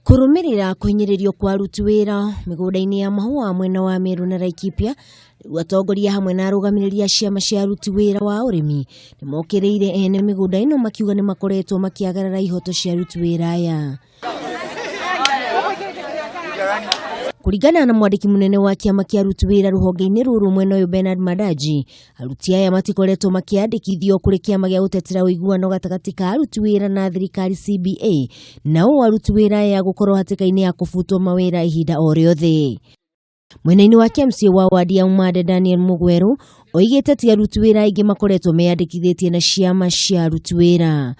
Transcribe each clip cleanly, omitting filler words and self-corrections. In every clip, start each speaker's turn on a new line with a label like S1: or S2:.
S1: Kũrũmĩrĩra kũhinyĩrĩrio kwa aruti wĩra mĩgũnda-inĩ ya mahũa mwena wa Meru na Laikipia, rĩu atongoria hamwe na arũgamĩrĩri a ciama cia aruti wĩra wa ũrĩmi nĩ mokĩrĩire ene mĩgũnda ĩno makiuga nĩ makoretwo makĩagarara ihoto cia aruti wĩra aya. Kũringana na mwandĩki mũnene wa kĩama kĩa aruti wĩra rũhonge-inĩ rũrũ mwena ũyũ Bernard Madaji, aruti aya matikoretwo makĩandĩkithio kũrĩ kĩama gĩa gũtetera ũiguano gatagatĩ ka aruti wĩra na thirikari CBA, na ũũ aruti wĩra aya gũkorwo hatĩka-inĩ ya kũbutwo mawĩra ihinda o rĩothe. Mwena-inĩ wa MCA wa wadi ya Umande Daniel Mugweru oigĩte ti aruti wĩra aingĩ makoretwo meyandĩkithĩtie na ciama cia aruti wĩra.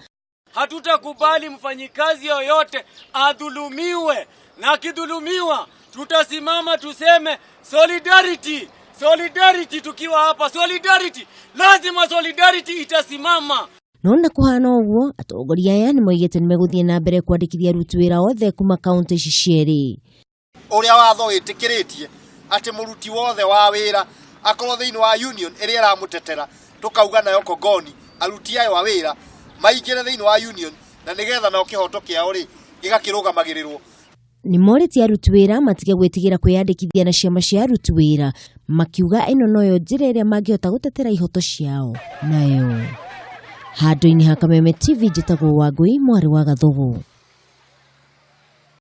S2: Hatutakubali mfanyikazi yoyote adhulumiwe, na akidhulumiwa tutasimama tuseme solidarity, solidarity. Tukiwa hapa solidarity, lazima solidarity itasimama.
S1: No na kũhana ũguo, atongoria aya nĩ moigĩte nĩ megũthiĩ na mbere kwandĩkithia aruti wĩra othe kuma kaunti ici cierĩ.
S3: Ũrĩa watho wĩtĩkĩrĩtie atĩ mũruti wothe wa wĩra akorwo thĩinĩ wa union ĩrĩa ĩramũtetera, tũkauga nayo Kongoni aruti ayo a wĩra maingĩre thĩinĩ wa union na nĩgetha nao kĩhoto kĩao rĩ gĩgakĩrũgamagĩrĩrwo.
S1: Nĩ morĩtie aruti wĩra matige gwĩtigĩra kwĩyandĩkithia na ciama cia aruti wĩra, makiuga ĩno noyo njĩra ĩrĩa mangĩhota gũtetera ihoto ciao nayo. Handũ-inĩ ha Kameme TV, njĩtagwo Wangũi mwarĩ wa Gathugu.